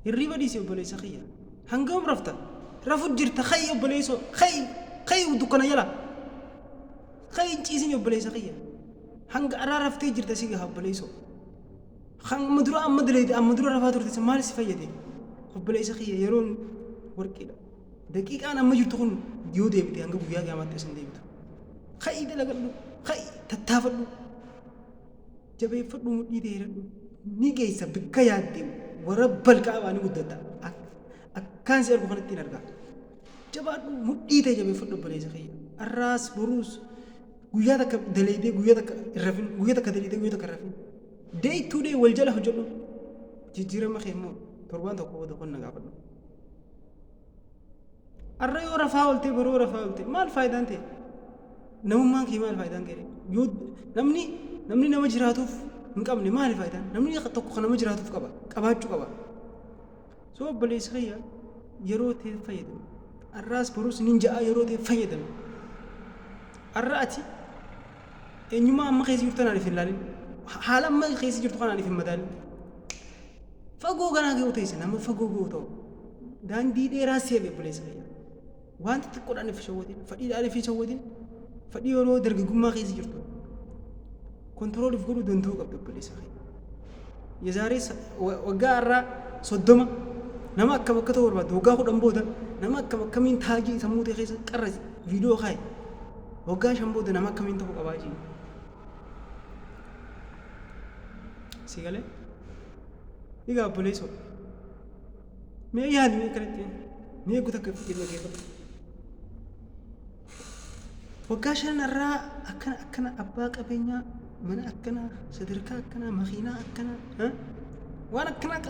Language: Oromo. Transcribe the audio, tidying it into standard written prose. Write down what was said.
Hirriba dhiisi, obboleessa kiyya. Hangam rafta? Rafu jirta. Ka'i, obboleessoo, ka'i, ka'i, dukkana jala ka'i, hin ciisin, obboleessa kiyya. Hanga arraa raftee jirta, si gaha, obboleessoo. Amma dura amma dileete, amma dura rafaa turte maal si fayyade? Obboleessa kiyya, yeroon warqiidha. Daqiiqaan amma jirtu kun yoo deebite, hanga guyyaa qiyaamaatti as hin deebitu. Ka'ii dalagadhu, ka'i, tattaafadhu, jabeeffadhu, mudhii ta'e hidhadhu. Ni geessa bikka yaadde, warra balqaabaa ni guddatta. Akkaan si argu kanatti hin argaa. Jabaadhu, mudhii ta'e jabeeffadhu, obboleessa kiyya. Arraas boruus guyyaa takka daleedee guyyaa takka hin rafin, guyyaa takka daleedee guyyaa takka hin rafin. Day to day wal jala hojjedhu. Jijjiirama kee immoo torbaan tokko booda qonna gaafadhu. Arra yoo rafaa ooltee, boroo rafaa oolte, maal faayidaan ta'e? Namummaan kee maal faayidaan kee? Yoo namni nama jiraatuuf hin qabne, maali faayidaan? Namni tokko kan nama jiraatuuf qaba, qabaachuu qaba. So obboleessa kiyya, yeroo ta'e fayyadame. Arraas borus nin ja'a, yeroo ta'e fayyadame. Arra ati eenyummaa amma keessa jirtu kanaan if hin ilaalin. Haala amma keessa jirtu kanaan if hin madaalin. Fagoo ganaa ga'uu teessa, nama fagoo ga'uu ta'u. Daandii dheeraa si hafe, obboleessa kiyya. Wanta xiqqoodhaan if shawwatin, fadhiidhaan if shawwatin, fadhii yeroo dargaggummaa keessa jirtu. Control if godhuu danda'uu qabda, obboleessa kiyya. የዛሬ waggaa har'aa 30 nama akkam akka ta'u barbaaddu, waggaa 10 booda nama akkam akkamiin taajii sammuu ta'e keessa qarra viidiyoo kaaye, waggaa 5 booda nama akkamiin ta'uu qabaa jee. Si galee? Egaa obboleessoo, mee yaadi, mee akkanatti mee eeguu takka dhaggeeffadhu. Waggaa 5 irraa akkana akkana, abbaa qabeenyaa, mana akkanaa, sadarkaa akkanaa, makiinaa akkanaa, waan akkanaa.